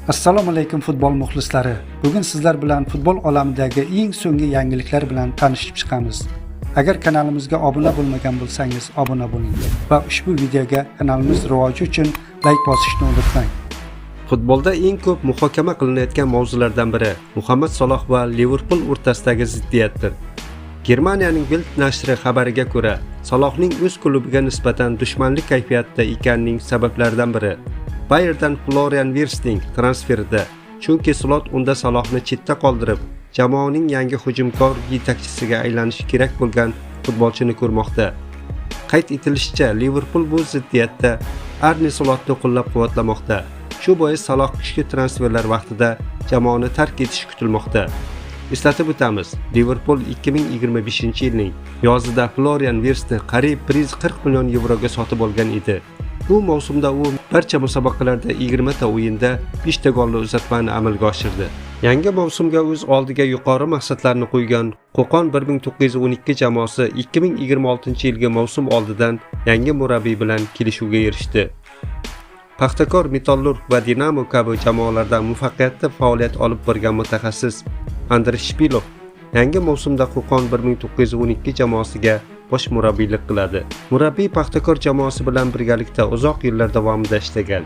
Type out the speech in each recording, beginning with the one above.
Assalomu alaykum, futbol muxlislari. Bugun sizlar bilan futbol olamidagi eng so'nggi yangiliklar bilan tanishib chiqamiz. Agar kanalimizga obuna bo'lmagan bo'lsangiz, obuna bo'ling va ushbu videoga kanalimiz rivoji uchun layk bosishni unutmang. Futbolda eng ko'p muhokama qilinayotgan mavzulardan biri Muhammad Saloh va Liverpul o'rtasidagi ziddiyatdir. Germaniyaning Bild nashri xabariga ko'ra, Salohning o'z klubiga nisbatan dushmanlik kayfiyatida ekanining sabablaridan biri Bayerdan Florian Wirtzning transferida. Chunki Slot unda Salohni chetda qoldirib, jamoaning yangi hujumkor yetakchisiga aylanishi kerak bo'lgan futbolchini ko'rmoqda. Qayd etilishicha, Liverpul bu ziddiyatda Arne Slotni qo'llab-quvvatlamoqda. Shu bois Saloh qishki transferlar vaqtida jamoani tark etishi kutilmoqda. Eslatib o'tamiz, Liverpul 2025-yilning yozida Florian Wirtzni qariyb 140 million yevroga sotib olgan edi. Bu mavsumda u barcha musobaqalarda 20 ta o'yinda 5 ta golli uzatmani amalga oshirdi. Yangi mavsumga o'z oldiga yuqori maqsadlarni qo'ygan Qo'qon 1912 jamoasi 2026-yilgi mavsum oldidan yangi murabbiy bilan kelishuvga erishdi. Paxtakor, Metallurg va Dinamo kabi jamoalarda muvaffaqiyatli faoliyat olib borgan mutaxassis Andrey Shipilov yangi mavsumda Qo'qon 1912 jamoasiga bosh murabbiylik qiladi. Murabbiy Paxtakor jamoasi bilan birgalikda uzoq yillar davomida ishlagan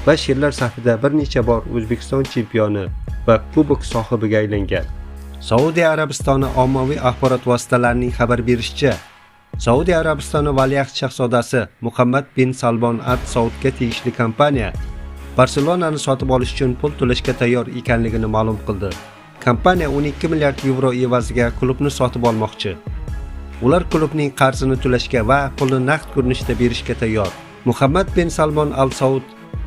va sherlar safida bir necha bor O'zbekiston chempioni va kubok sohibiga aylangan. Saudiya Arabistoni ommaviy axborot vositalarining xabar berishicha, Saudiya Arabistoni valiahd shahzodasi Muhammad bin Salmon Al Saudga tegishli kompaniya Barselonani sotib olish uchun pul to'lashga tayyor ekanligini ma'lum qildi. Kompaniya 12 milliard yevro evaziga klubni sotib olmoqchi. Ular klubning qarzini to'lashga va pulni naqd ko'rinishda berishga tayyor. Muhammad bin Salmon Al Saud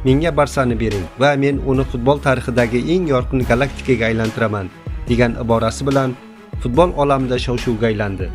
"Menga Barsani bering va men uni futbol tarixidagi eng yorqin galaktikaga aylantiraman" degan iborasi bilan futbol olamida shov-shuvga aylandi.